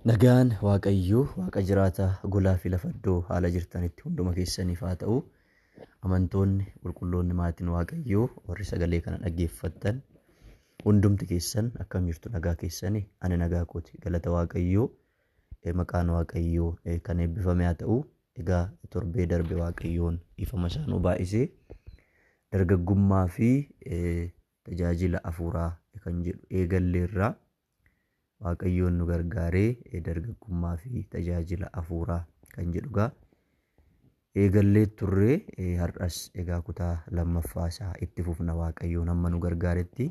Nagaan Waaqayyoo Waaqa jiraataa golaa fi lafa iddoo haala jirtanitti hunduma keessaniif haa ta'u. Amantoonni qulqulloonni maatiin Waaqayyoo warri sagalee kana dhaggeeffattan hundumti keessan akkam jirtu? Nagaa keessanii? Ani nagaa kooti, galata Waaqayyoo. Maqaan Waaqayyoo kan eebbifame haa ta'u. Egaa torbee darbe Waaqayyoon ifama isaa nu baay'isee dargaggummaa fi tajaajila hafuuraa kan jedhu eegalleerraa. Waaqayyoon nu gargaaree dargaggummaa fi tajaajila hafuuraa kan jedhu gaa eegallee turree, har'as egaa kutaa lammaffaa isaa itti fufna Waaqayyoon hamma nu gargaaretti.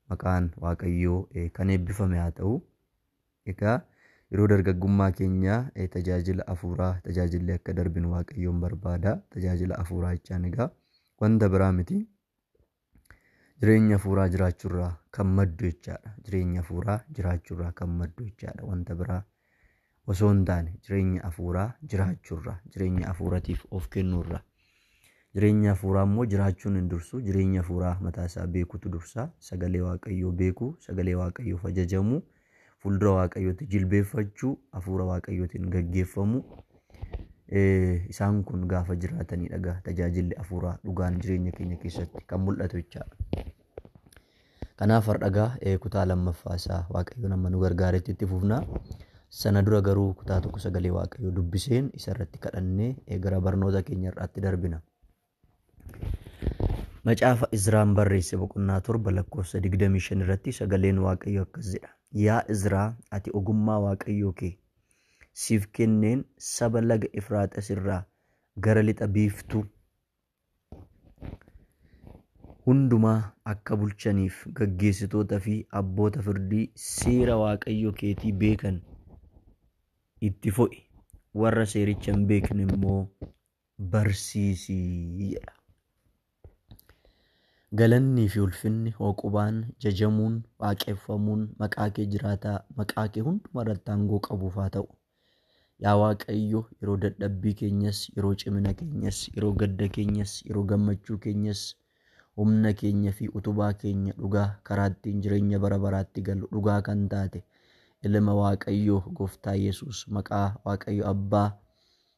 Maqaan Waaqayyoo kan eebbifame haa ta'u. Egaa yeroo dargaggummaa keenyaa tajaajila hafuuraa tajaajilli akka darbinu Waaqayyoon barbaada. Tajaajila hafuuraa jechaan egaa wanta biraa miti. Jireenya hafuuraa jiraachuurraa kan maddu jechaadha. Jireenya hafuuraa jiraachuurraa kan maddu jechaadha. Wanta biraa osoo hin taane jireenya hafuuraa jiraachuurraa, jireenya hafuuratiif of kennuurraa. Jireenya hafuuraa immoo jiraachuun hin dursu. Jireenya hafuuraa mataa isaa beekutu dursa. Sagalee Waaqayyoo beekuu, sagalee Waaqayyoof ajajamuu, fuuldura Waaqayyootti jilbeeffachuu, hafuura Waaqayyootiin gaggeeffamuu. Isaan kun gaafa jiraatanidha egaa tajaajilli hafuuraa dhugaan jireenya keenya keessatti kan mul'atu jechaadha. Kanaaf har'a egaa kutaa lammaffaa isaa Waaqayyoon amma nu gargaaretti itti fufna. Sana dura garuu kutaa tokko sagalee Waaqayyoo dubbiseen isa irratti kadhannee gara barnoota keenya irraatti darbina. Macaafa Izraan barreesse boqonnaa 7 lakkoofsa 25 irratti sagaleen Waaqayyoo akkas jedha. Yaa Izraa, ati ogummaa Waaqayyoo kee siif kenneen saba laga Efraaxis irraa gara lixa biiftuu hundumaa akka bulchaniif gaggeessitoota fi abboota firdii seera Waaqayyo keetii beekan itti fo'i. Warra seericha hin beekne immoo barsiisi jedha. Galannii fi ulfinni, hooqubaan, jajamuun, waaqeffamuun maqaa kee jiraataa, maqaa kee hunduma irratti aangoo qabuuf haa ta'u. Yaa Waaqayyo, yeroo dadhabbii keenyas, yeroo cimina keenyas, yeroo gadda keenyas, yeroo gammachuu keenyas, humna keenya fi utubaa keenya dhugaa karaa ittiin jireenya bara baraatti galu dhugaa kan taate ilma Waaqayyoo Gooftaa Yesuus, maqaa Waaqayyo Abbaa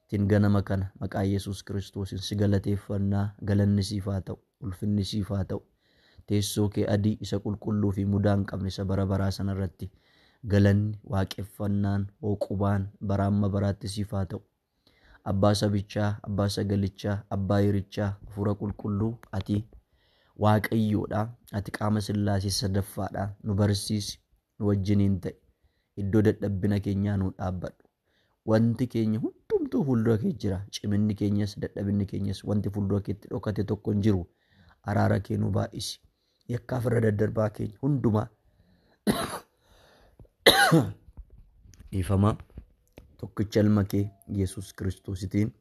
ittiin ganama kana maqaa Yesuus Kiristoosiin si galateeffannaa. Galanni siif haa ta'u, ulfinni siif haa ta'u. Teessoo kee adii isa qulqulluu fi mudaa hin qabne isa bara baraa sanarratti galanni, waaqeffannaan, hooqubaan bara amma baraatti siif haa ta'u. Abbaa sabichaa, abbaa sagalichaa, abbaa hirichaa, hafuura qulqulluu, ati Waaqayyoodha. Ati qaama Sillaasee sadaffaadha. Nu barsiisi, nu wajjiniin ta'e. Iddoo dadhabbina keenyaa nu dhaabbadhu. Wanti keenya hundumtuu fuuldura kee jira. Ciminni keenyas, dadhabinni keenyas, wanti fuuldura keetti dhokate tokko hin jiru. Araara kee nu baay'isi. Yakkaaf irra daddarbaa keenya hundumaa dhiifama tokkicha ilma kee Yesuus Kiristoositiin,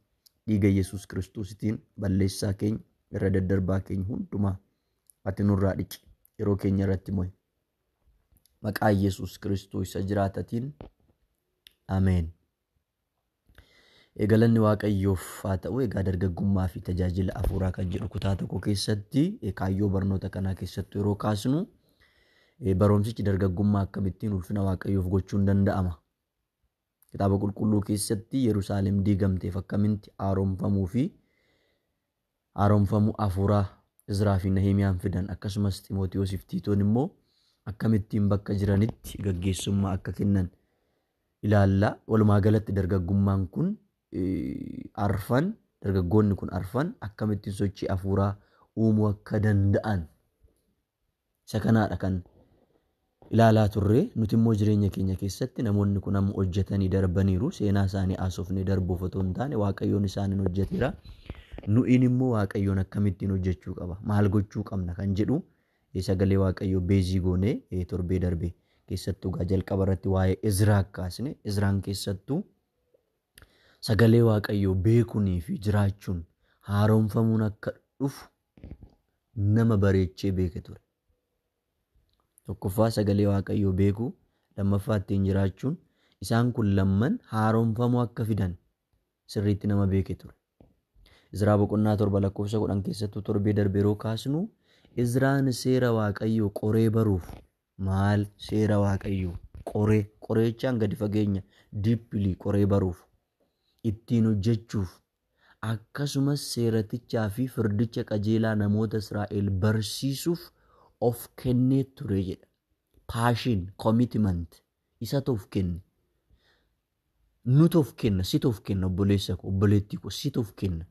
dhiiga Yesuus Kiristoositiin balleessaa keenya, irra daddarbaa keenya hundumaa ati nurraa dhiqi. Yeroo keenya irratti mo'i. Maqaa Yesuus Kiristoos isa jiraatatiin. Ameen. Galanni Waaqayyoof haa ta'u. Egaa dargaggummaa fi tajaajila hafuuraa kan jedhu kutaa tokko keessatti kaayyoo barnoota kanaa keessattuu yeroo kaasnu, barumsichi dargaggummaa akkamittiin ulfina Waaqayyoof gochuun danda'ama. Kitaaba qulqulluu keessatti Yerusaalem diigamteef akkamitti haaromfamuu fi haaromfamuu hafuuraa Izraa fi Nahimiyaan fidan, akkasumas Ximootiyoosii fi Tiitoon immoo akkamittiin bakka jiranitti gaggeessummaa akka kennan ilaalla. Walumaa galatti dargaggummaan kun arfan, dargaggoonni kun arfan akkamittiin sochii hafuuraa uumuu akka danda'an isa kanaadha kan ilaalaa turre. Nuti immoo jireenya keenya keessatti namoonni kun amma hojjetanii darbaniiru. Seenaa isaanii haasofnee darbuuf otoo hin taane, Waaqayyoon isaaniin hojjeteera. Nu'iin immoo Waaqayyoon akkamittiin hojjechuu qaba, maal gochuu qabna kan jedhu sagalee Waaqayyoo beezii goonee torbee darbe keessattuu gaa jalqaba irratti waa'ee Izraa kaasne. Izraan keessattuu sagalee Waaqayyoo beekunii fi jiraachuun haaromfamuun akka dhufu nama bareechee beeke ture. Tokkoffaa sagalee Waaqayyoo beekuu, lammaffaa ittiin jiraachuun, isaan kun lamman haaromfamuu akka fidan sirriitti nama beeke ture. Izraa boqonnaa 7 lakkoofsa 10 keessattuu torbee darbe yeroo kaasnu, Izraan seera Waaqayyoo qoree baruuf, maal seera Waaqayyoo Qoree qoreechaan gadi fageenya deeply qoree baruuf, ittiin hojjechuuf, akkasumas seeratichaa fi firdicha qajeelaa namoota Israa'el barsiisuuf of kennee ture jedha. Passion, commitment isatu of kenne. Nutu of kenna, situ of kenna, obboleessa koo, obboleettii koo, situ of kenna.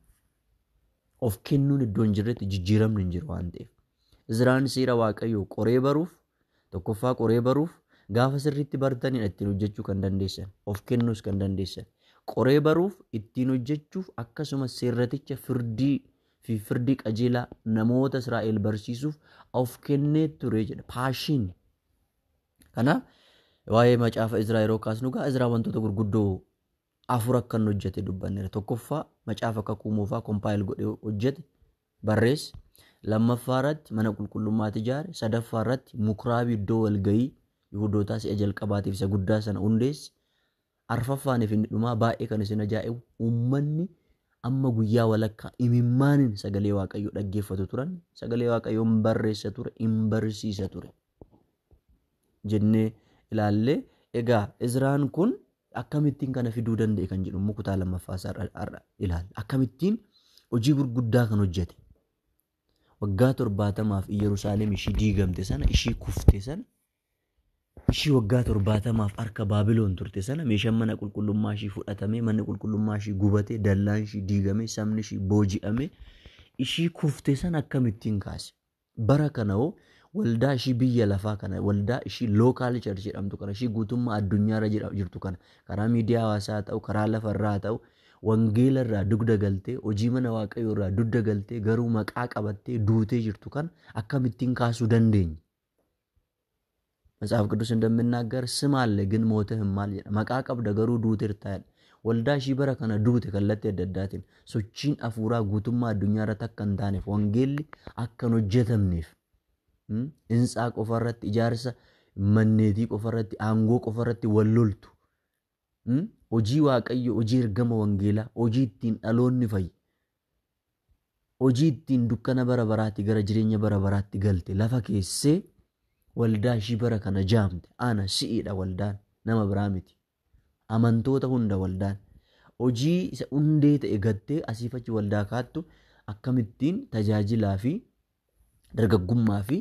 Of kennuun iddoo hin jirretti jijjiiramni hin jiru waan ta'eef. Izraan seera Waaqayyoo qoree baruuf, tokkoffaa qoree baruuf, gaafa sirriitti bartaniidha ittiin hojjechuu kan dandeessan, of kennuus kan dandeessan. Qoree baruuf, ittiin hojjechuuf, akkasumas seerraticha firdii fi firdii qajeelaa namoota Israa'el barsiisuuf of kennee ture jedha. Passion. Kanaaf waa'ee macaafa Izraa yeroo kaasnu gaa Izraa wantoota gurguddoo afur akka inni hojjete dubbanneera. Tokkoffaa macaafa kakuu moofaa compile godhee hojjete, barreesse. Lammaffaa irratti mana qulqullummaatti ijaare. Sadaffaa irratti mukraabii iddoo walgayii Yihudootaa si'a jalqabaatiif isa guddaa sana hundeesse. Arfaffaaniif inni dhumaa baay'ee kan isin ajaa'ibu, uummanni amma guyyaa walakkaa imimmaaniin sagalee Waaqayyoo dhaggeeffatu turan, sagalee Waaqayyoo hin barreessa ture, hin barsiisa ture jennee ilaallee. Egaa Izraan kun akkamittiin kana fiduu danda'e kan jedhu immoo kutaa lammaffaa isaa har'a ilaalla. Akkamittiin hojii gurguddaa kan hojjete? Waggaa 70f Yerusaalem ishii diigamte sana, ishii kufte sana, ishii waggaa 70f harka Baabiloon turte sana, meeshaan mana qulqullummaa ishii fudhatamee, manni qulqullummaa ishii gubatee, dallaan ishii diigamee, sabni ishii booji'amee, ishii kufte sana akkamittiin kaase? Bara kana hoo waldaa ishii biyya lafaa kana, waldaa ishii local church jedhamtu kana, ishii guutummaa addunyaarra jirtu kana, karaa miidiyaa hawaasaa haa ta'u, karaa lafarraa haa ta'u, wangeela irraa dugda galtee, hojii mana Waaqayyoo irraa dugda galtee, garuu maqaa qabattee duutee jirtu kana akkamittiin kaasuu dandeenya? መጽሐፍ ቅዱስ እንደሚናገር ስም አለ ግን ሞተህማል jedha. Maqaa qabda garuu duuteerta jedha. Waldaa ishii bara kana duute kallattii adda addaatiin sochiin hafuuraa guutummaa addunyaa irratti akka hin taaneef, wangeelli akka hin hojjetamneef, hintsaa qofa irratti, ijaarsa manneetii qofa irratti, aangoo qofa irratti wal loltu. Hojii Waaqayyo, hojii ergama wangeelaa, hojii ittiin dhaloonni fayyi, hojii ittiin dukkana bara baraatti gara jireenya bara baraatti galte lafa keessee waldaa ishii bara kana jaamte. Ana si'iidha waldaan, nama biraa miti. Amantoota hunda waldaan. Hojii isa hundee ta'e gattee asiif achi waldaa kaattu akkamittiin tajaajilaa fi dargaggummaa fi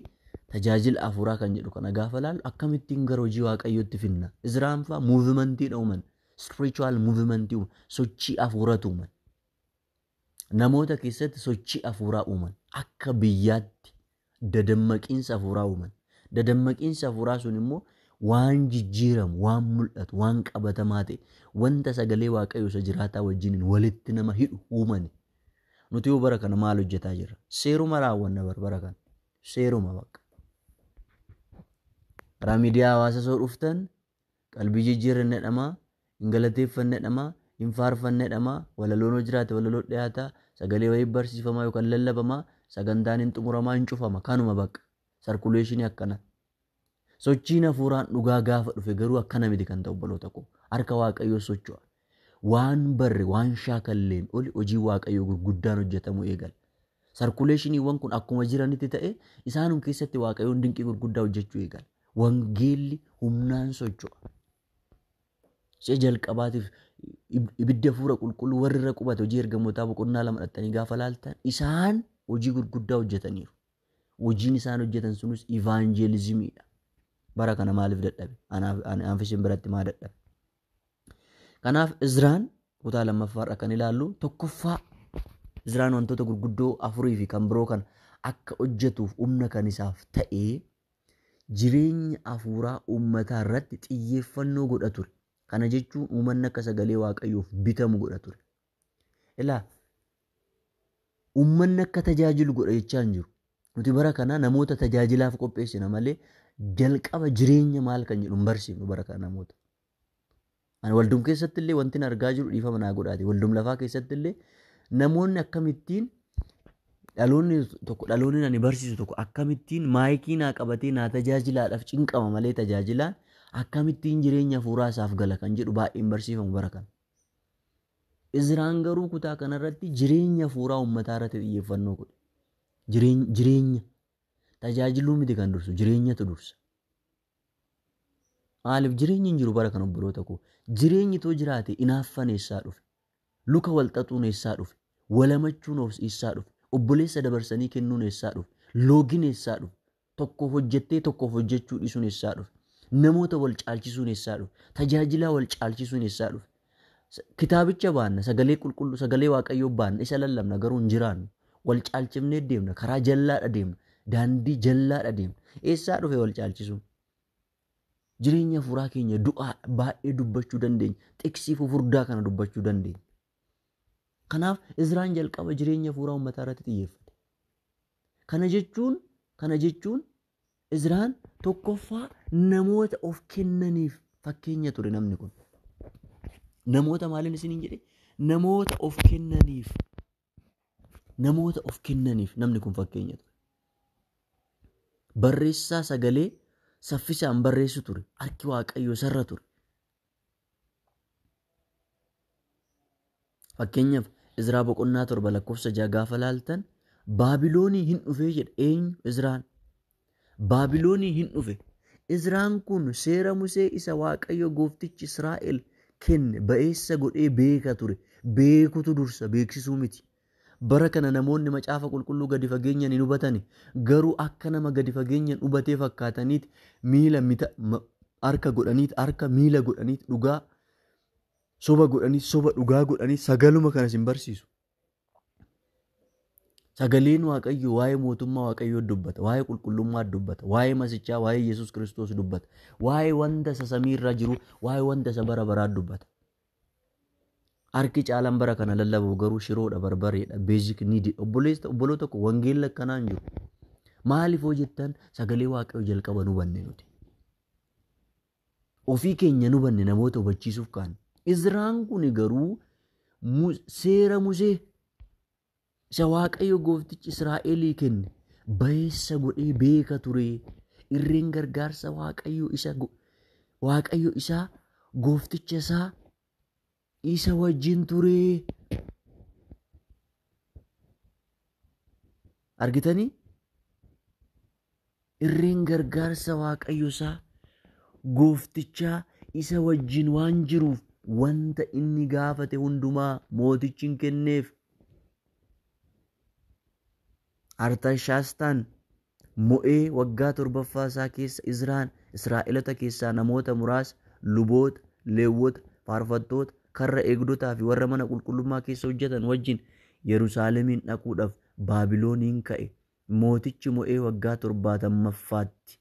tajaajila hafuuraa kan jedhu kana gaafa laallu akkamittiin gara hojii Waaqayyootti finna? Izraan fa'aa movementii uuman, spiritual movementii uuman, sochii hafuuratu uuman. Namoota keessatti sochii hafuuraa uuman, akka biyyaatti dadammaqiinsa hafuuraa uuman. Dadammaqiinsa hafuuraa sun immoo waan jijjiiramu, waan mul'atu, waan qabatamaa ta'e, wanta sagalee Waaqayyoo isa jiraataa wajjiniin walitti nama hidhu uumani. Nuti yoo bara kana maal hojjetaa jirra? Seeruma raawwanna bara kana. Seeruma bakka. Karaa miidiyaa hawaasaa soo dhuftan qalbii jijjiiranne jedhamaa, hin galateeffanne jedhamaa, hin faarfanne jedhamaa, walaloon hoo jiraate walaloo dhiyaataa, sagalee wayii barsiifamaa yookaan lallabamaa, sagantaan hin xumuramaa, hin cufama, kanuma bakka. Circulationii akkana. Sochiin hafuuraan dhugaa gaafa dhufe garuu akkana miti kan ta'u, obboloota koo. Harka Waaqayyoo socho'a. Waan barre, waan shaakalleen oli hojii Waaqayyoo gurguddaan hojjetamuu eegala. Circulationiiwwan kun akkuma jiranitti ta'e isaanum keessatti Waaqayyoon dinqii gurguddaa hojjechuu eegala. Wangeelli humnaan socho'a. Si'a jalqabaatiif ibidda hafuura qulqulluu warri irra qubate hojii ergamootaa boqonnaa 2 dhattanii gaafa laaltan isaan hojii gurguddaa hojjetaniiru. Hojiin isaan hojjetan sunis evangelismiidha. Bara kana maaliif dadhabe? Anaaf isin biratti maa dadhabe? Kanaaf Izraan kutaa lammaffaarra kan ilaallu, tokkoffaa Izraan wantoota gurguddoo afurii fi kan biroo kan akka hojjetuuf humna kan isaaf ta'ee jireenya hafuuraa uummataa irratti xiyyeeffannoo godha ture. Kana jechuun uummanni akka sagalee Waaqayyoof bitamu godha ture. Ilaa, uummanni akka tajaajilu godha jechaa hin jiru. Nuti bara kana namoota tajaajilaaf qopheessina malee jalqaba jireenya maal kan jedhu hin barsiifnu bara kana namoota. Ani waldum keessatti illee wanti argaa jiru, dhiifama naa godhaati. Waldum lafaa keessatti illee namoonni akkamittiin dhaloonni tokko, dhaloonni ani barsiisu tokko akkamittiin maayikii naa qabatee naa tajaajilaadhaaf cinqama malee tajaajilaan akkamittiin jireenya hafuuraa isaaf gala kan jedhu baay'een barsiifamu bara kana. Izraan garuu kutaa kanarratti jireenya hafuuraa uummataa irratti xiyyeeffannoo godhe. Jireenya tajaajiluu miti kan dursu, jireenyatu dursa. Maaliif jireenyi hin jiru bara kana obboloota koo? Jireenyi too jiraate inaaffan eessaa dhufe? Luka wal xaxuun eessaa dhufe? Walamachuun eessaa dhufe? Obboleessa dabarsanii kennuun eessaa dhufe? Loogiin eessaa dhufe? Tokkoof hojjettee tokkoof hojjechuu dhiisuun eessaa dhufe? Namoota wal caalchisuun eessaa dhufe? Tajaajilaa wal caalchisuun eessaa dhufe? Kitaabicha baanna, sagalee qulqulluu, sagalee Waaqayyoo baanna, isa lallabna garuu hin jiraannu. Wal caalchifnee deemna, karaa jallaadha deemna, daandii jallaadha deemna. Eessaa dhufe wal caalchisuun? Jireenya hafuuraa keenya du'aa baay'ee dubbachuu dandeenya. Xiqsii fufurdaa kana dubbachuu dandeenya. Kanaaf Izraan jalqaba jireenya hafuuraa uummataa irratti xiyyeeffate. Kana jechuun Izraan tokkoffaa namoota of kennaniif fakkeenya ture namni kun. Namoota maaliin isiniin jedhe? Namoota of kennaniif. Namoota of kennaniif namni kun fakkeenya ture. Barreessaa sagalee saffisaan barreessu ture. Harki Waaqayyoo isarra ture. Fakkeenyaaf Izraa boqonnaa 7 lakkoofsa 6 gaafa laaltan Baabiloonii hin dhufee jedha. Eenyu? Izraan. Baabiloonii hin dhufe. Izraan kun seera Musee isa Waaqayyo gooftichi Israa'el kenne ba'eessa godhee beeka ture. Beekutu dursa, beeksisuu miti. Bara kana namoonni macaafa qulqulluu gadi fageenyaan hin hubatani. Garuu akka nama gadi fageenyaan hubatee fakkaataniit miila mita, harka godhaniit, harka miila godhaniit dhugaa soba godhaniit, soba dhugaa godhaniit sagaluma kanas hin barsiisu. Sagaleen Waaqayyoo waa'ee mootummaa Waaqayyoo dubbata, waa'ee qulqullummaa dubbata, waa'ee masichaa, waa'ee Yesuus Kiristoos dubbata, waa'ee wanta isa samiirra jiru, waa'ee wanta isa bara baraa dubbata. Harki caalaan bara kana lallabu garuu shiroodha, barbareedha, basic need. Obboloota koo wangeelli akkanaa hin jiru. Maaliif hoo jettan sagalee Waaqayyoo jalqaba nu hubanne nuti. Ofii keenya nu hubanne namoota hubachiisuuf kaane. Izraan kun garuu seera Musee isa Waaqayyo gooftichi Israa'elii kenne ba'eessa godhee beeka ture. Irreen gargaarsa Waaqayyo isa Waaqayyo isaa goofticha isaa isa wajjin ture. Argitanii? Irreen gargaarsa Waaqayyo isaa gooftichaa isa wajjin waan jiruuf wanta inni gaafate hundumaa mootichi hin kenneef. Artashaastaan mo'ee waggaa 7ffaa isaa keessa Izraan Israa'elota keessaa namoota muraasa, luboota, Leewwota, faarfattoota, karra eegdotaa fi warra mana qulqullummaa keessa hojjetan wajjin Yerusaalemiin dhaquudhaaf Baabilooniin ka'e. Mootichi mo'ee waggaa 70ffaatti,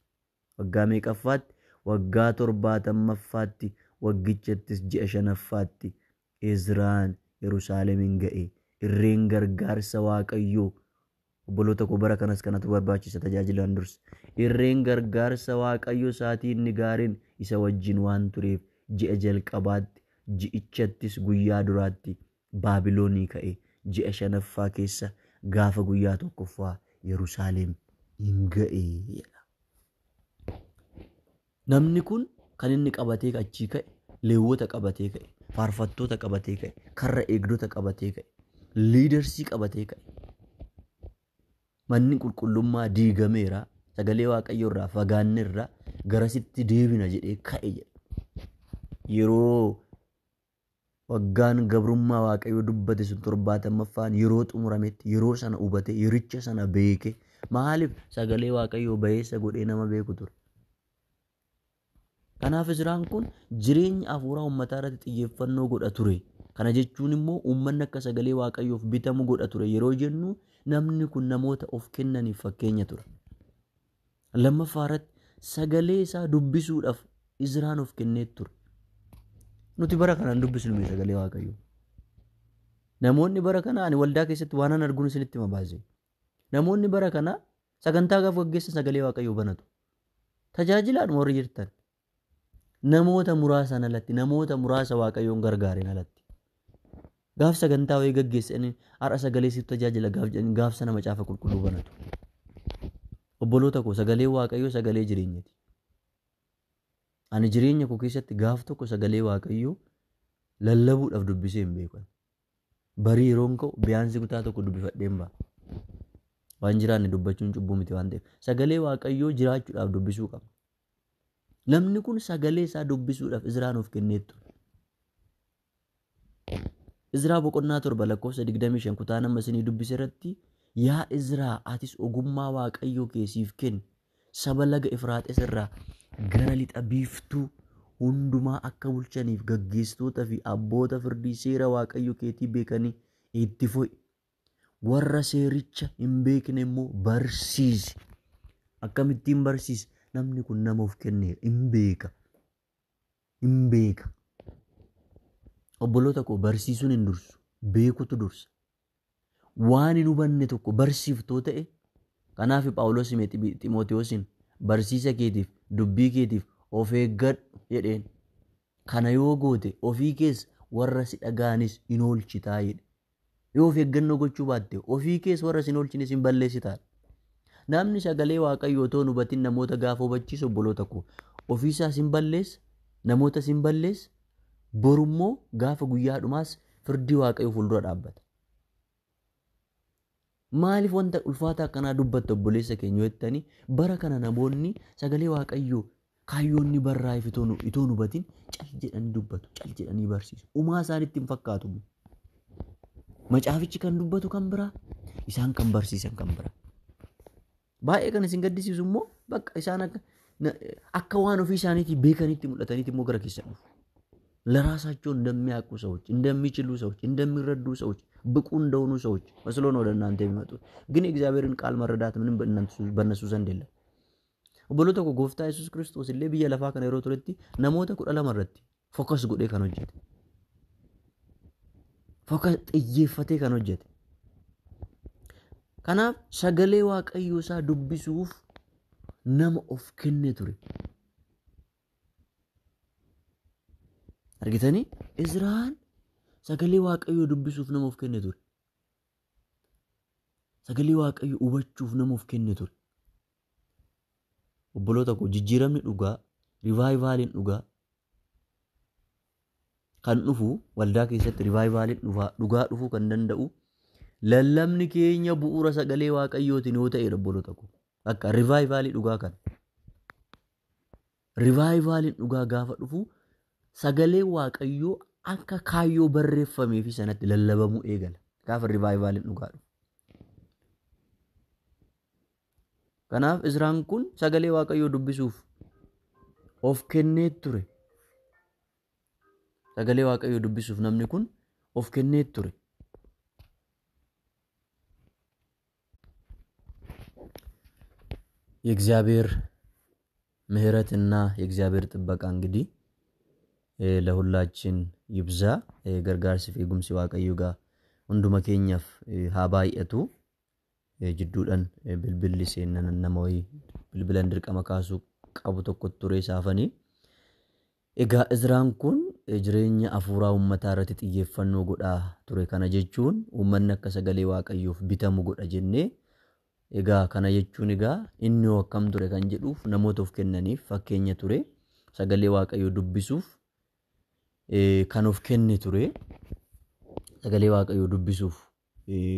waggaa meeqaffaatti? Waggaa 70ffaatti, waggichattis ji'a 5ffaatti Izraan Yerusaalemiin ga'e. Irreen gargaarsa Waaqayyoo obboloota koo bara kanas kanatu barbaachisa tajaajilaan dursa. Irreen gargaarsa Waaqayyoo isaatii inni gaariin isa wajjin waan tureef ji'a jalqabaatti, ji'ichattis guyyaa duraatti Baabiloonii ka'e. Ji'a 5ffaa keessa gaafa guyyaa 1ffaa Yerusaalem hin ga'e jedha. Namni kun kan inni qabatee achii ka'e, Leewwota qabatee ka'e, faarfattoota qabatee ka'e, karra eegdota qabatee ka'e, liidarsii qabatee ka'e. Manni qulqullummaa diigameera, sagalee Waaqayyoo irraa fagaanneerra, garasitti deebina jedhee ka'e jedha. Yeroo waggaan gabrummaa Waaqayyoo dubbate sun 70ffaan yeroo xumurametti yeroo sana hubate, yericha sana beeke. Maaliif sagalee Waaqayyoo ba'eessa godhee nama beeku ture? Kanaaf Izraan kun jireenya hafuuraa uummataa irratti xiyyeeffannoo godha ture. Kana jechuun immoo uummanni akka sagalee Waaqayyoof bitamu godha ture yeroo jennu namni kun namoota of kennaniif fakkeenya ture. Lammaffaa irratti sagalee isaa dubbisuudhaaf Izraan of kennee ture. Nuti bara kanaan dubbisnu mee sagalee Waaqayyoo. Namoonni bara kana ani waldaa keessatti waan an arguun isinitti hima baasee. Namoonni bara kana sagantaa gaafa gaggeessan sagalee Waaqayyoo banatu. Tajaajilaan warri jirtan namoota muraasaan alatti, namoota muraasa Waaqayyoon gargaareen alatti. Gaaf sagantaa wayii gaggeessanii har'a sagalee siif tajaajila gaaf jedhanii gaaf sana macaafa qulqulluu banatu. Obboloota koo sagalee Waaqayyoo sagalee jireenyati. Ani jireenya koo keessatti gaaf tokko sagalee Waaqayyoo lallabuudhaaf dubbisee hin beeku. Barii yeroon ka'u biyaansi kutaa tokko dubbifadheen ba'a. Waan jiraanne dubbachuun cubbuu miti waan ta'eef sagalee Waaqayyoo jiraachuudhaaf dubbisuu qabna. Namni kun sagalee isaa dubbisuudhaaf Izraan of kennee ture. Izraa boqonnaa 7 lakkoofsa 25 kutaa nama isinii dubbise irratti yaa Izraa atis ogummaa Waaqayyoo kee siif kenni saba laga Efraaxiis irraa gara lixa biiftuu hundumaa akka bulchaniif gaggeessitoota fi abboota firdii seera Waaqayyo keetii beekanii itti fo'i. Warra seericha hin beekne immoo barsiisi. Akkamittiin barsiisi? Namni kun nama of kenneera. Hin beeka. Hin beeka. Obboloota koo barsiisuun hin dursu. Beekutu dursa. Waan hin hubanne tokko barsiiftoo ta'e kanaaf Phaawulos hime Ximootewoosiin barsiisa keetiif dubbii keetiif of eeggadhu jedheen. Kana yoo goote ofii kees warra si dhaga'anis hin oolchitaa jedhe. Yoo of eeggannoo gochuu baatte ofii kees warra si hin oolchines hin balleessitaa. Namni sagalee Waaqayyoo otoo hin hubatin namoota gaafa hubachiisu obboloota koo ofiisaas hin balleessa, namootas hin balleessa, borummoo gaafa guyyaa dhumaas firdii Waaqayyoo fuuldura dhaabbata. Maaliif wanta ulfaataa akkanaa dubbatta obboleessa keenya jettanii bara kana namoonni sagalee Waaqayyoo kaayyoonni barraa'eef itoo hin hubatin cal jedhanii dubbatu, cal jedhanii barsiisu. Umaa isaanitti hin fakkaatu. Macaafichi kan dubbatu kan biraa, isaan kan barsiisan kan biraa. Baay'ee kan isin gaddisiisu immoo bakka isaan akka waan ofii isaaniitii beekanitti mul'ataniiti immoo gara keessan dhufu. ለራሳቸው እንደሚያውቁ ሰዎች፣ እንደሚችሉ ሰዎች፣ እንደሚረዱ ሰዎች፣ ብቁ እንደሆኑ ሰዎች መስሎ ነው ወደ እናንተ የሚመጡት። ግን የእግዚአብሔርን ቃል መረዳት ምንም በእነሱ ዘንድ የለም። Obboloota koo gooftaa Yesuus Kiristoos illee biyya lafaa kana yeroo turetti namoota 12 irratti fokas godhee kan hojjete. Fokas xiyyeeffatee kan hojjete. Kanaaf sagalee Waaqayyoo isaa dubbisuuf nama of kenne ture. Argitanii Izraan sagalee Waaqayyoo dubbisuuf nama of kenne ture. Sagalee Waaqayyoo hubachuuf nama of kenne ture. Obboloota koo jijjiiramni dhugaa, rivaayivaaliin dhugaa kan dhufu waldaa keessatti rivaayivaaliin dhugaa dhufuu kan danda'u lallabni keenya bu'uura sagalee Waaqayyootiin yoo ta'edha obboloota koo. Akka rivaayivaalii dhugaa kana. Rivaayivaaliin dhugaa gaafa dhufu sagalee Waaqayyoo akka kaayyoo barreeffamee fi sanatti lallabamuu eegala. Gaafa rivaayivaaliin dhugaa dhufu. Kanaaf Izraan kun sagalee Waaqayyoo dubbisuuf of kennee ture. Sagalee Waaqayyoo dubbisuuf namni kun of kennee ture. የእግዚአብሔር ምሕረትና የእግዚአብሔር ጥበቃ እንግዲህ ለሁላችን ይብዛ። Gargaarsi fi eegumsi Waaqayyoo gaa hunduma keenyaaf haa baay'atu. Jidduudhaan bilbilli seennan nama wayii bilbilan dirqama kaasuu qabu tokko ture saafanii. Egaa Izraan kun jireenya hafuuraa uummataa irratti xiyyeeffannoo godhaa ture. Kana jechuun uummanni akka sagalee Waaqayyoof bitamu godha jennee egaa kana jechuun egaa inni hoo akkam ture kan jedhuuf namoota of kennaniif fakkeenya ture. Sagalee Waaqayyoo dubbisuuf kan of kenne ture. Sagalee Waaqayyoo dubbisuuf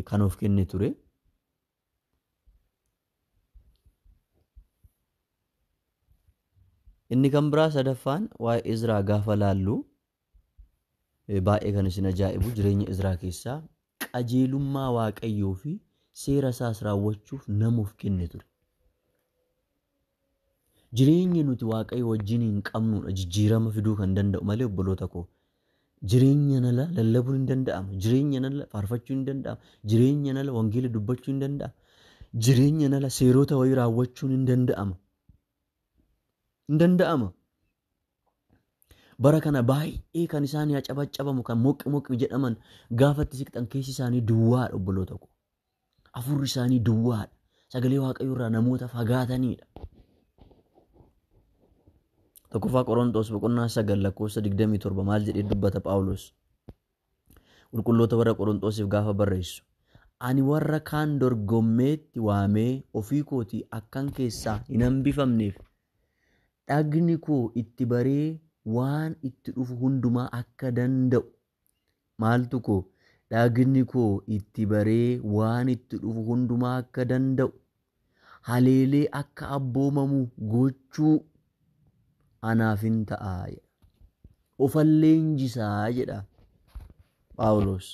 kan of kenne ture. Inni kan biraa sadaffaan waa'ee Izraa gaafa laallu baay'ee kan isin ajaa'ibu jireenya Izraa keessaa qajeelummaa Waaqayyoo fi seera isaas raawwachuuf nama of kenne ture. Jireenya nuti Waaqayyo wajjin hin qabnudha jijjiirama fiduu kan danda'u malee obboloota koo. Jireenya nala lallabuun hin danda'amu. Jireenya nala faarfachuun hin danda'amu. Jireenya nala wangeela dubbachuun hin danda'amu. Jireenya nala seerota wayii raawwachuun hin danda'ama. Hin danda'ama. Bara kana baay'ee kan isaan cabaccabamu kan moqqi moqqi jedhaman gaafa itti siqxan keessi isaanii duwwaadha obboloota koo. Hafuurri isaanii duwwaadha. Sagalee Waaqayyoo irraa namoota fagaatanidha. Tokkoffaa Qorontos boqonnaa 9 lakkoofsa 27 maal jedhee dubbata Phaawulos? Qulqulloota warra Qorontosiif gaafa barreessu. Ani warra kaan dorgommeetti waamee ofii kootii akkan keessaa hin hambifamneef dhagni koo itti baree waan itti dhufu hundumaa akka danda'u. Maaltu koo? Dhagni koo itti baree waan itti dhufu hundumaa akka danda'u. Haleelee akka abboomamu gochuu anaaf hin ta'a jedha. Ofan leenjisaa jedha Phaawulos.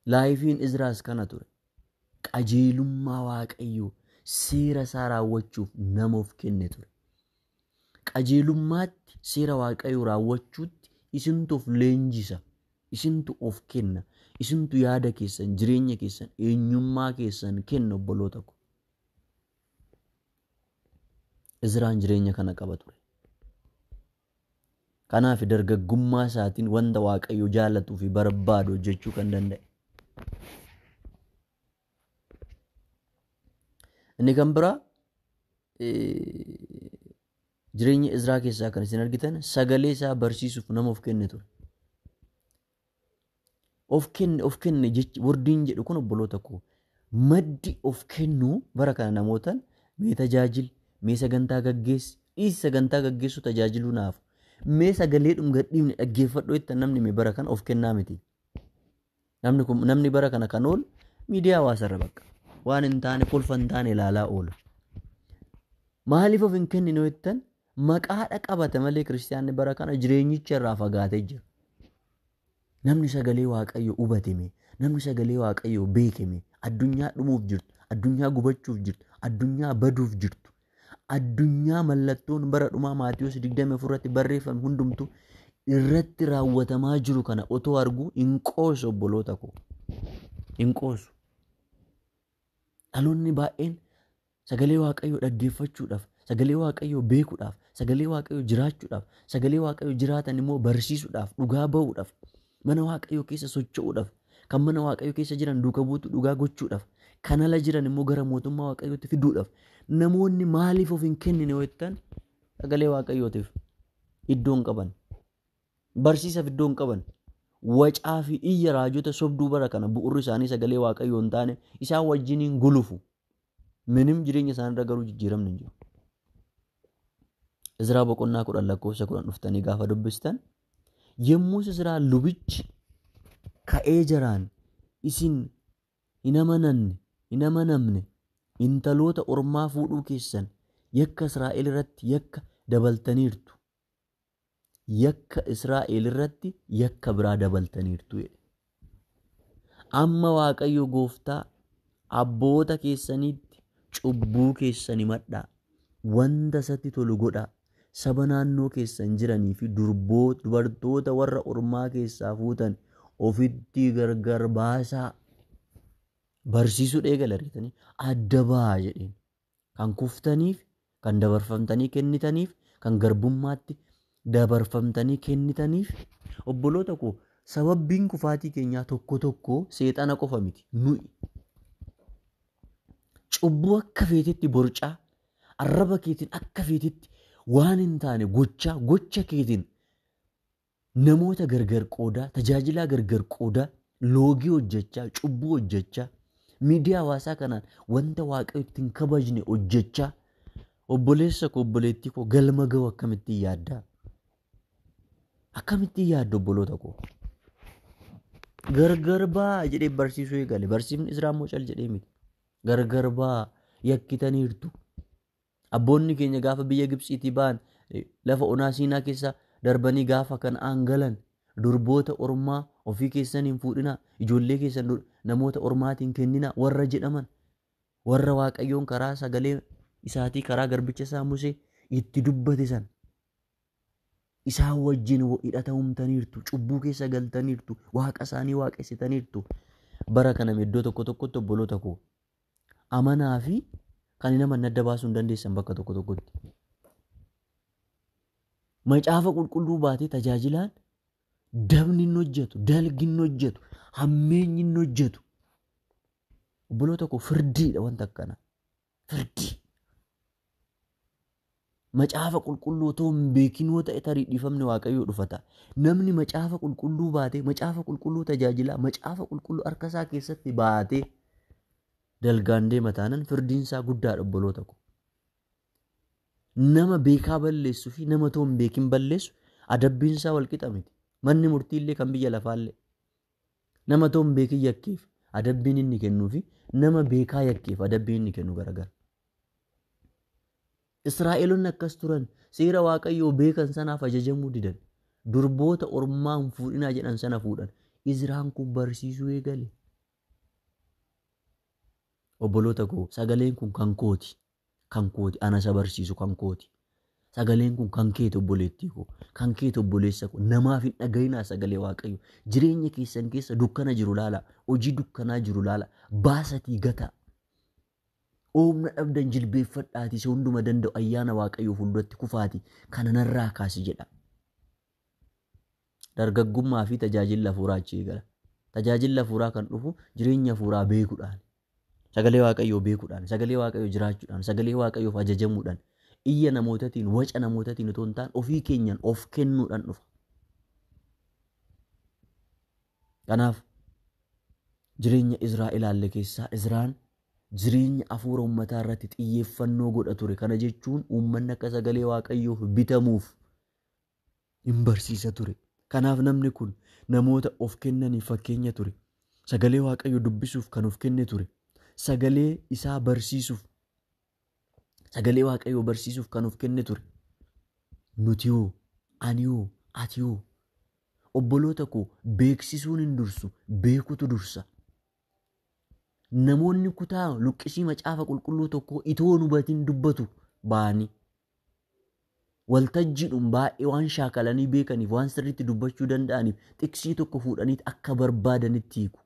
Laayifiin Izraas kana ture. Qajeelummaa Waaqayyoo seera isaa raawwachuuf nama of kenne ture. Qajeelummaatti seera Waaqayyoo raawwachuutti isintu of leenjisa, isintu of kenna, isintu yaada keessan, jireenya keessan, eenyummaa keessan kenna obboloota ko. Izraan jireenya kana qaba ture. Kanaaf dargaggummaa isaatiin wanta Waaqayyo jaalatuu fi barbaadu hojjechuu kan danda'e. Inni kan biraa jireenya Izraa keessaa kan isin argitan sagalee isaa barsiisuuf nama of kenne ture. Of kenne of kenne jechi wordiin jedhu kun obboloota koo maddi of kennuu bara kana namootaan mee tajaajili, mee sagantaa gaggeessi, dhiisi sagantaa gaggeessu tajaajiluu naafu. Mee sagalee gadhiifne dhaggeeffadhu jettan namni mee bara kana of kennaa miti. Namni kun namni bara kana kan oolu miidiyaa hawaasarra bakka waan hin taane kolfa hin taane ilaalaa oola. Maaliif of hin kennine jettan maqaadha qabata malee kiristaanni bara kana jireenyicha irraa fagaatee jira. Namni sagalee Waaqayyoo hubateme, namni sagalee Waaqayyoo beekeme, addunyaa dhumuuf jirtu, addunyaa gubachuuf jirtu, addunyaa baduuf jirtu, addunyaa mallattoon bara dhumaa Maatiyuus 24 irratti barreeffame hundumtu irratti raawwatamaa jiru kana otoo arguu hin qoosu obboloota koo. Hin qoosu. Dhaloonni baay'een sagalee Waaqayyoo dhaggeeffachuudhaaf, sagalee Waaqayyoo beekuudhaaf, sagalee Waaqayyoo jiraachuudhaaf, sagalee Waaqayyoo jiraatan immoo barsiisuudhaaf, dhugaa ba'uudhaaf, mana Waaqayyoo keessa socho'uudhaaf, kan mana Waaqayyoo keessa jiran duuka buutu dhugaa gochuudhaaf, kan ala jiran immoo gara mootummaa Waaqayyootti fiduudhaaf, namoonni maaliif of hin kennine yoo jettan sagalee Waaqayyootiif iddoo hin qaban. Barsiisaaf iddoo hin qaban. Wacaa fi iyya raajota sobduu bara kana bu'urri isaanii sagalee Waaqayyoo hin taane isaan wajjiniin gulufu. Minim jireenya isaaniirra garuu jijjiiramni hin jiru. Izraa boqonnaa 10 lakkoofsa 10 dhuftanii gaafa dubbistan yommus Izraa lubichi ka'ee jaraan isin hin amananne hin amanamne intaloota ormaa fuudhuu keessan yakka Israa'el irratti yakka dabaltaniirtu. Yakka Israa'el irratti yakka biraa dabaltaniirtu jedhe. Amma Waaqayyo gooftaa abboota keessaniitti cubbuu keessan himadhaa. Wanta isatti tolu godhaa. Saba naannoo keessan jiranii fi dubartoota warra ormaa keessaa fuutan ofitti gargar baasaa. Barsiisuu eegale argitanii adda ba'aa jedheen. Kan kuftaniif, kan dabarfamtanii kennitaniif, kan garbummaatti dabarfamtanii kennitaniif obboloota koo sababbiin kufaatii keenyaa tokko tokko seexana qofa miti nuyi. Cubbuu akka feetetti borcaa, arraba keetiin akka feetetti waan hin taane gochaa, gocha keetiin namoota gargar qoodaa, tajaajilaa gargar qoodaa, loogii hojjechaa, cubbuu hojjechaa, miidiyaa hawaasaa kanaan wanta Waaqayyo ittiin kabajne hojjechaa, obboleessa koo obboleettii koo galma ga'u akkamittiin yaaddaa? Akkamittiin yaaddu obboloota koo? Gargar ba'aa jedhee barsiisuu eegale. Barsiifni Izraa immoo cal jedhee miti. Gargar ba'aa yakkitaniirtu. Abboonni keenya gaafa biyya Gibxiitii ba'an lafa onaa Siinaa keessa darbanii gaafa Kana'aan galan durboota ormaa ofii keessan hin fuudhinaa, ijoollee keessan namoota ormaatiin kenninaa warra jedhaman warra Waaqayyoon karaa sagalee isaatii karaa garbicha isaa Musee itti dubbate san isaan wajjin hidhata uumtaniirtu, cubbuu keessa galtaniirtu, waaqa isaanii waaqessitaniirtu. Bara kana iddoo tokko tokkotti obboloota koo amanaa fi kan hin amanne adda baasuu hin dandeessan bakka tokko tokkotti. Macaafa qulqulluu baatee tajaajilaan dabni hin hojjetu, dalgi hin hojjetu, hammeenyi hin hojjetu. Obboloota koo firdiidha wanta akkanaa. Firdii. Macaafa qulqulluu otoo hin beekin yoo ta'e tarii dhiifamni Waaqayyoo dhufata. Namni macaafa qulqulluu baatee, macaafa qulqulluu tajaajilaa, macaafa qulqulluu harka isaa keessatti baatee dalgaan deema taanan firdiin isaa guddaadha obboloota koo. Nama beekaa balleessuu fi nama otoo hin beekin balleessu adabbiin isaa wal qixa miti. Manni murtiillee kan biyya lafaallee nama otoo hin beekin yakkeef adabbiin inni kennuu fi nama beekaa yakkeef adabbiin inni kennu garagara. Israa'eloonni akkas turan seera Waaqayyoo beekan sanaaf ajajamuu didan. Durboota ormaa hin fuudhinaa jedhan sana fuudhan. Izraan kun barsiisuu eegale. Obboloota koo, sagaleen kun kan kooti. Kan kooti, ana isa barsiisu kan kooti. Sagaleen kun kan keeti obboleettii koo, kan keeti obboleessa koo. Namaaf hin dhagayinaa sagalee Waaqayyo. Jireenya keessan keessa dukkana jiru laala, hojii dukkanaa jiru laala, baasatii gataa. Oomna dhabdan jilbeeffadhaatii isa hunduma danda'u ayyaana Waaqayyoo fuulduratti kufaati kana narraa kaasi jedha. Dargaggummaa fi tajaajilli hafuuraa achi eegala. Tajaajilli hafuuraa kan dhufu jireenya hafuuraa beekuudhaan, sagalee Waaqayyoo beekuudhaan, sagalee Waaqayyoo jiraachuudhaan, sagalee Waaqayyoof ajajamuudhaan, iyya namootatiin, waca namootatiin otoo hin taane ofii keenyaan of kennuudhaan dhufa. Kanaaf jireenya Izraa ilaalle keessaa Izraan jireenya hafuura uummataa irratti xiyyeeffannoo godha ture. Kana jechuun uummanni akka sagalee Waaqayyoof bitamuuf hin barsiisa ture. Kanaaf namni kun namoota of kennaniif fakkeenya ture. Sagalee Waaqayyoo dubbisuuf kan of kenne ture. Sagalee isaa barsiisuuf, sagalee Waaqayyoo barsiisuuf kan of kenne ture. Nuti hoo, ani hoo, ati hoo? Obboloota koo, beeksisuun hin dursu, beekutu dursa. Namoonni kutaa luqqisii macaafa qulqulluu tokko itoo hin hubatin dubbatu ba'anii. Waltajjiidhum baay'ee waan shaakalanii beekaniif, waan sirriitti dubbachuu danda'aniif xiqsii tokko fuudhaniit akka barbaadanitti hiiku.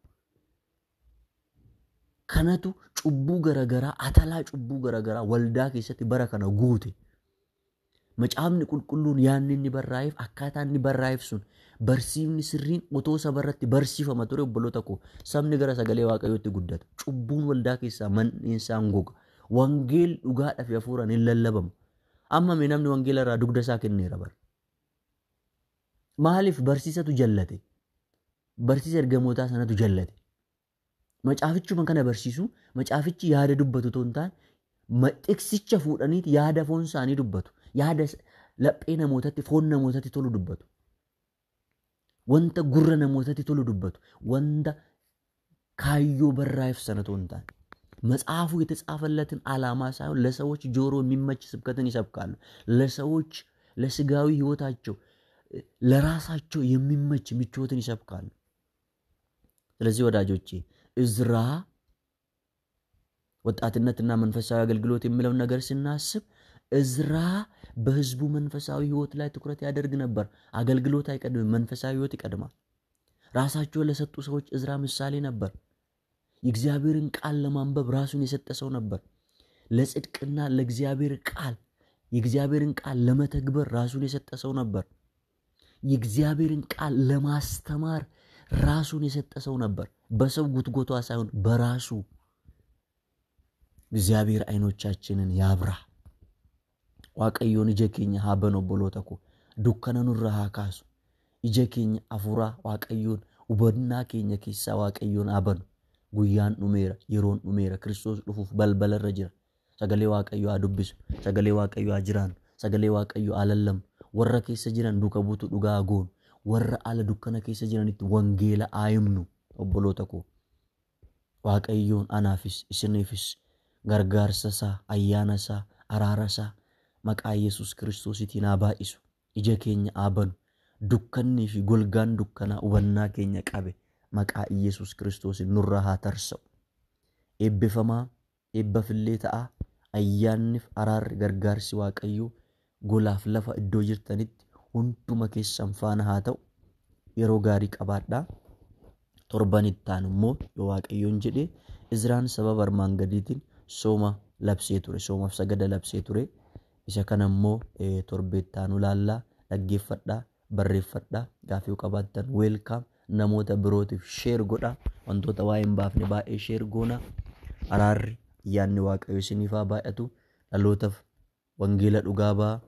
Kanatu cubbuu garaagaraa, atalaa cubbuu garaagaraa waldaa keessatti bara kana guute. Macaafni qulqulluun yaadni inni barraa'eef, akkaataa inni barraa'eef sun barsiifni sirriin otoo saba irratti barsiifama ture, obboloota koo, sabni gara sagalee Waaqayyootti guddata. Cubbuun waldaa keessaa man'iinsaan goga. Wangeel dhugaadhaa fi hafuuraan hin lallabamu. Amma mee namni wangeela irraa dugda isaa kenneera bara. Maaliif? Barsiisatu jallate? Barsiisa ergamootaa sanatu jallate. Macaafichuma kana barsiisu, macaafichi yaada dubbatu otoo hin taane xiqsicha fuudhaniiti yaada foon isaanii dubbatu. Yaada laphee namootatti, foon namootatti tolu dubbatu. Wanta gurra namootatti tolu dubbatu. Wanta kaayyoo barraa'eef sana otoo hin taane. መጽሐፉ የተጻፈለትን ዓላማ ሳይሆን ለሰዎች ጆሮ የሚመች ስብከትን ይሰብካሉ። ለሰዎች ለስጋዊ ሕይወታቸው ለራሳቸው የሚመች ምቾትን ይሰብካሉ። ስለዚህ ወዳጆቼ፣ እዝራ ወጣትነትና መንፈሳዊ አገልግሎት የሚለውን ነገር ስናስብ እዝራ በህዝቡ መንፈሳዊ ሕይወት ላይ ትኩረት ያደርግ ነበር። አገልግሎት አይቀድምም፣ መንፈሳዊ ሕይወት ይቀድማል። ራሳቸውን ለሰጡ ሰዎች እዝራ ምሳሌ ነበር። የእግዚአብሔርን ቃል ለማንበብ ራሱን የሰጠ ሰው ነበር። ለጽድቅና ለእግዚአብሔር ቃል፣ የእግዚአብሔርን ቃል ለመተግበር ራሱን የሰጠ ሰው ነበር። የእግዚአብሔርን ቃል ለማስተማር ራሱን የሰጠ ሰው ነበር። በሰው ጉትጎቷ ሳይሆን በራሱ። እግዚአብሔር አይኖቻችንን ያብራ። Waaqayyoon ija keenya haa banu, obboloota koo. Dukkana nurra haa kaasu. Ija keenya afuuraa Waaqayyoon, hubannaa keenya keessaa Waaqayyoon haa banu. Guyyaan dhumeera, yeroon dhumeera, Kiristoos dhufuuf balbalarra jira. Sagalee Waaqayyoo haa dubbisu, sagalee Waaqayyoo haa jiraannu, sagalee Waaqayyoo haa lallabnu. Warra keessa jiran duuka buutu dhugaa haa goonu. Warra ala dukkana keessa jiranitti wangeela haa himnu, obboloota koo. Waaqayyoon anaafis isiniifis gargaarsa isaa, ayyaana isaa, araara isaa maqaa Yesuus Kiristoositiin haa baay'isu. Ija keenya haa banu. Dukkannii fi golgaan dukkanaa hubannaa keenya qabe maqaa Yesuus Kiristoosiin nurraa haa tarsa'u. Eebbifamaa, eebbafillee ta'aa. Ayyaanniif araarri gargaarsi Waaqayyoo golaaf lafa iddoo jirtanitti hunduma keessan faana haa ta'u. Yeroo gaarii qabaadhaa. Torban itti aanu immoo yoo Waaqayyoon jedhee Izraan sababa armaan gadiitiin sooma labsee ture. Soomaaf sagada labsee ture. Isa kana immoo torbee itti aanu laallaa, dhaggeeffadhaa, barreeffadhaa. Gaaffii qabaattan welcome. Namoota birootiif share godhaa. Wantoota waa'ee hin baafne baay'ee share goona. Araarri, ayyaanni Waaqayyo isiniif haa baay'atu. Dhalootaaf wangeela dhugaa ba'a.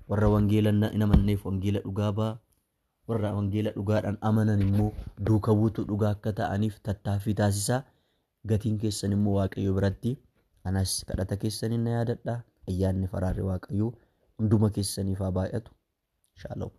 Warra wangeela hin amanneef wangeela dhugaa ba'a. Warra wangeela dhugaadhaan amanan immoo duuka buutuu dhugaa akka ta'aniif tattaaffii taasisaa. Gatiin keessan immoo Waaqayyo biratti, anas kadhata keessaniin na yaadadhaa. Ayyaanni, araarri Waaqayyoo hunduma keessaniif haa baay'atu. Shaaloom.